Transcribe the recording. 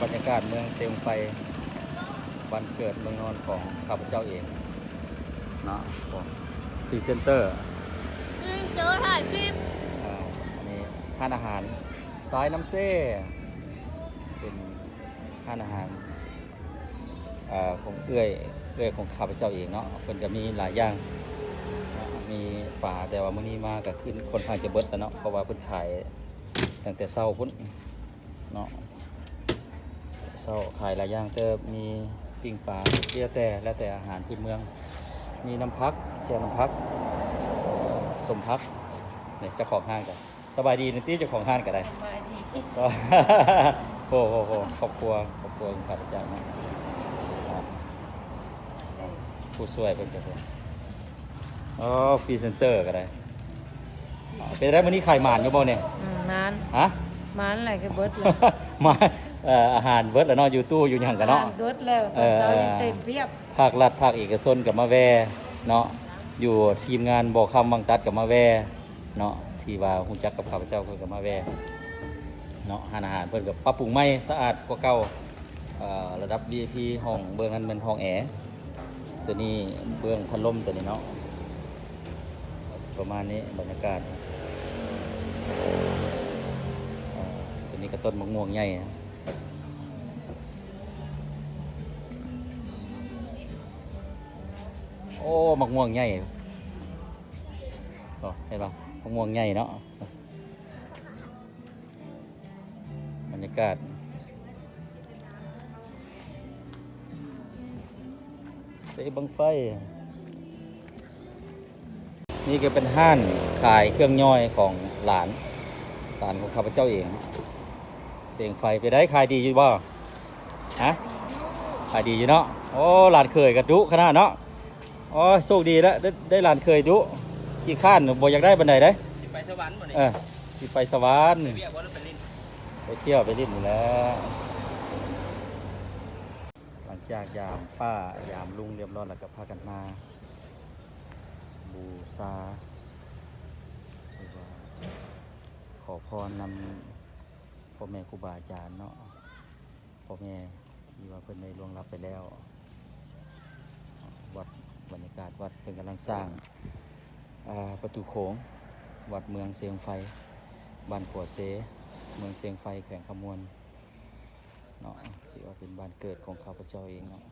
ບັນຍາກາດເມືອງເຊໂງໄຟ ບ້ານເກີດເມືອງນອນຂອງຂ້າພະເຈົ້າເອງເນາະ ພຣີເຊັນເຕີ ອືມ ໂຈຖ່າຍຄລິບ ອ່າ ອັນນີ້ຮ້ານອາຫານຊາຍນ້ຳເຊ ເປັນຮ້ານອາຫານ ເອີ ຂອງເອື້ອຍ ເອື້ອຍຂອງຂ້າພະເຈົ້າເອງເນາະ ເພິ່ນກໍມີຫຼາຍຢ່າງເນາະ ມີປາ ແຕ່ວ່າມື້ນີ້ມາກໍຄືຂ້ອນຂ້າງຈະເບິດແລ້ວເນາະ ເພາະວ່າເພິ່ນຂາຍຕັ້ງແຕ່ເຊົ້າພຸ້ນເນາະ ເຊົ້າຂາຍຫຼາຍຢ່າງ ແຕ່ມີປີ້ງປາ ແລ້ວແຕ່ ແລ້ວແຕ່ອາຫານພື້ນເມືອງ ມີນ້ຳຜັກ ແຈ່ວນ້ຳຜັກ ສົ້ມຜັກ ນີ້ເຈົ້າຂອງຮ້ານກໍ ສະບາຍດີນີ້ຕິ ເຈົ້າຂອງຮ້ານກໍໄດ້ ສະບາຍດີ ໂອ້ໂຫ ຄອບຄົວ ຄອບຄົວຂອງຂ້າພະເຈົ້າເນາະ ຜູ້ຊ່ວຍເພິ່ນກໍເປັນ ອໍ ພຣີເຊັນເຕີກໍໄດ້ ເປັນໄດ໋ມື້ນີ້ຂາຍໝານຢູ່ບໍ່ນີ້? ອືມ ໝານ ຮະ? ໝານຫຼາຍກໍເບິດແລ້ວ ໝານ ເອີ ອາຫານເບິດແລ້ວເນາະ ຢູ່ຕູ້ຢູ່ຫຍັງກໍເນາະ ອາຫານເບິດແລ້ວ ເອີ ຕອນເຊົ້າຍັງເຕັມພຽບ ພາກລັດພາກເອກະຊົນກໍມາແວ່ເນາະ ຢູ່ທີມງານບໍ່ຄຳວັງຕັດກໍມາແວ່ ເນາະ ທີ່ວ່າຮູ້ຈັກກັບຂ້າພະເຈົ້າ ເພິ່ນກໍມາແວ່ເນາະ ຮ້ານອາຫານເພິ່ນກໍປັບປຸງໃໝ່ສະອາດກວ່າເກົ່າ ເອີ ລະດັບ ວີໄອພີ ຫ້ອງເບື້ອງນັ້ນແມ່ນຫ້ອງແອ ຕົວນີ້ເບື້ອງພັດລົມຕົວນີ້ເນາະ ປະມານນີ້ບັນຍາກາດ ເອີ ຕົວນີ້ກໍຕົ້ນໝາກມ່ວງໃຫຍ່ ໂອ້ ໝາກມ່ວງໃຫຍ່ ເຫັນບໍ່ ໝາກມ່ວງໃຫຍ່ເນາະ ບັນຍາກາດເສບັ້ງໄຟ ນີ້ກໍເປັນຮ້ານຂາຍເຄື່ອງຍ່ອຍຂອງຫຼານ ຫຼານຂອງຂ້າພະເຈົ້າເອງ ເສງໄຟ ເປັນໃດ ຂາຍດີຢູ່ບໍ່? ຮະ? ຂາຍດີຢູ່ເນາະ ໂອ້ ຫຼານເຂີຍກໍດຸຂະໜາດເນາະ ໂອ້ຍ ໂຊກດີແລ້ວ ໄດ້ ໄດ້ຫຼານເຂີຍດຸ ຂີ້ຄ້ານບໍ່ຢາກໄດ້ປານໃດເດ້ ຊິໄປສະຫວັນບໍ່ນີ້? ເອີ ຊິໄປສະຫວັນ ໄປວຽກບໍ່ ຫຼືໄປຫຼິ້ນ? ໄປທ່ຽວໄປຫຼິ້ນນີ້ແຫຼະ ຫຼັງຈາກຢາມປ້າຢາມລຸງຮຽບຮ້ອຍແລ້ວ ກໍພາກັນມາບູຊາ ຫຼືວ່າຂໍພອນນຳພໍ່ແມ່ຄູບາອາຈານເນາະ ພໍ່ແມ່ທີ່ວ່າເພິ່ນໄດ້ລ່ວງລັບໄປແລ້ວ ວັດ ບັນຍາກາດວັດເພິ່ນກຳລັງສ້າງ ອ່າ ປະຕູໂຂງ ວັດເມືອງເຊໂງໄຟ ບ້ານຂົວເຊ ເມືອງເຊໂງໄຟ ແຂວງຄຳມ່ວນເນາະ ຖືວ່າເປັນບ້ານເກີດຂອງຂ້າພະເຈົ້າເອງເນາະ